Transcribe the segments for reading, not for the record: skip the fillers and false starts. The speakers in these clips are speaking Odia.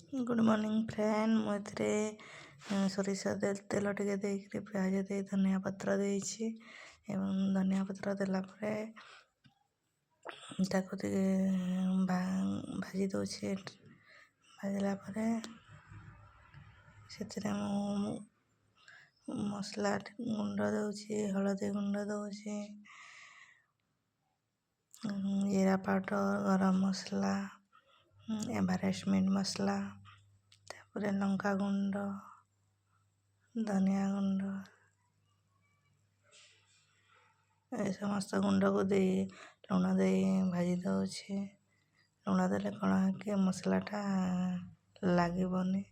Good morning friend. ମୁଁ ଏଥିରେ ସୋରିଷ ତେଲ ଟିକେ ଦେଇକିରି, ପିଆଜ ଦେଇ, ଧନିଆ ପତ୍ର ଦେଇଛି ଏବଂ ଧନିଆ ପତ୍ର ଦେଲା ପରେ ତାକୁ ଟିକେ ଭାଜି ଦେଉଛି। ଭାଜିଲା ପରେ ସେଥିରେ ମୁଁ ମସଲା ଗୁଣ୍ଡ ଦେଉଛି, ହଳଦୀ ଗୁଣ୍ଡ ଦେଉଛି, ଜିରା ପାଉଡ଼ର, ଗରମ ମସଲା, ଏଭାରେଷ୍ଟ ମିଟ୍ ମସଲା, ତାପରେ ଲଙ୍କା ଗୁଣ୍ଡ, ଧନିଆ ଗୁଣ୍ଡ, ଏ ସମସ୍ତ ଗୁଣ୍ଡକୁ ଦେଇ ଲୁଣ ଦେଇ ଭାଜି ଦେଉଛି। ଲୁଣ ଦେଲେ କ'ଣ କି ମସଲାଟା ଲାଗିବନି।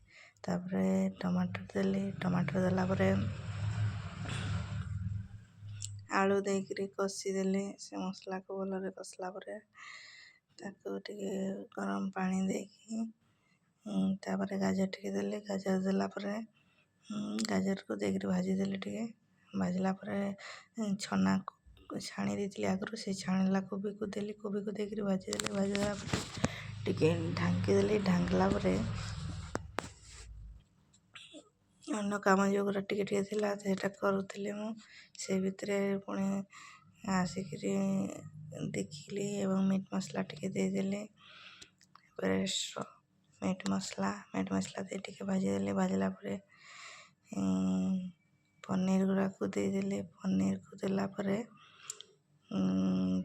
ତାପରେ ଟମାଟର ଦେଲି। ଟମାଟର ଦେଲା ପରେ ଆଳୁ ଦେଇକିରି କଷିଦେଲି। ସେ ମସଲାକୁ ଭଲରେ କଷିଲା ପରେ ତାକୁ ଟିକେ ଗରମ ପାଣି ଦେଇକି ତାପରେ ଗାଜର ଟିକେ ଦେଲି। ଗାଜର ଦେଲା ପରେ ଗାଜରକୁ ଦେଇକିରି ଭାଜିଦେଲି ଟିକେ। ଭାଜିଲା ପରେ ଛନାକୁ ଛାଣି ଦେଇଥିଲି ଆଗରୁ, ସେ ଛାଣିଲା କୋବିକୁ ଦେଲି। କୋବିକୁ ଦେଇକିରି ଭାଜିଦେଲି। ଭାଜିଦେଲା ପରେ ଟିକେ ଢାଙ୍କିଦେଲି। ଢାଙ୍କିଲା ପରେ ଅନ୍ୟ କାମ ଯେଉଁଗୁଡ଼ା ଟିକେ ଟିକେ ଥିଲା, ସେଇଟା କରୁଥିଲି ମୁଁ। ସେ ଭିତରେ ପୁଣି ଆସିକିରି ଦେଖିଲି ଏବଂ ମିଟ୍ ମସଲା ଟିକେ ଦେଇଦେଲି, ଏଭରେଷ୍ଟର ମିଟ୍ ମସଲା। ମିଟ୍ ମସଲା ଦେଇ ଟିକେ ଭାଜିଦେଲି। ଭାଜିଲା ପରେ ପନିର ଗୁଡ଼ାକୁ ଦେଇଦେଲି। ପନିରକୁ ଦେଲା ପରେ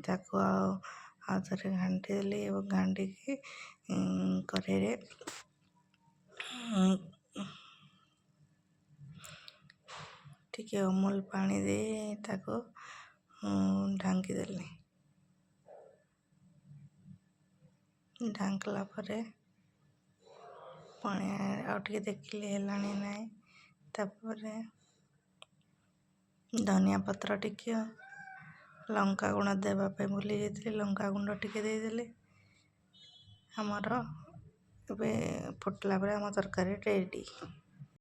ତାକୁ ଆଉ ଥରେ ଘାଣ୍ଟି ଦେଲି ଏବଂ ଘାଣ୍ଟିକି କଢ଼େଇରେ ଟିକେ ଅମୁଲ ପାଣି ଦେଇ ତାକୁ ଢାଙ୍କିଦେଲି। ଢାଙ୍କିଲା ପରେ ପୁଣି ଆଉ ଟିକେ ଦେଖିଲି ହେଲାଣି ନାହିଁ। ତାପରେ ଧନିଆ ପତ୍ର ଟିକେ, ଲଙ୍କା ଗୁଣ୍ଡ ଦେବା ପାଇଁ ଭୁଲି ଯାଇଥିଲି, ଲଙ୍କା ଗୁଣ୍ଡ ଟିକେ ଦେଇଦେଲି। ଆମର ଏବେ ଫୁଟିଲା ପରେ ଆମ ତରକାରୀ ରେଡ଼ି।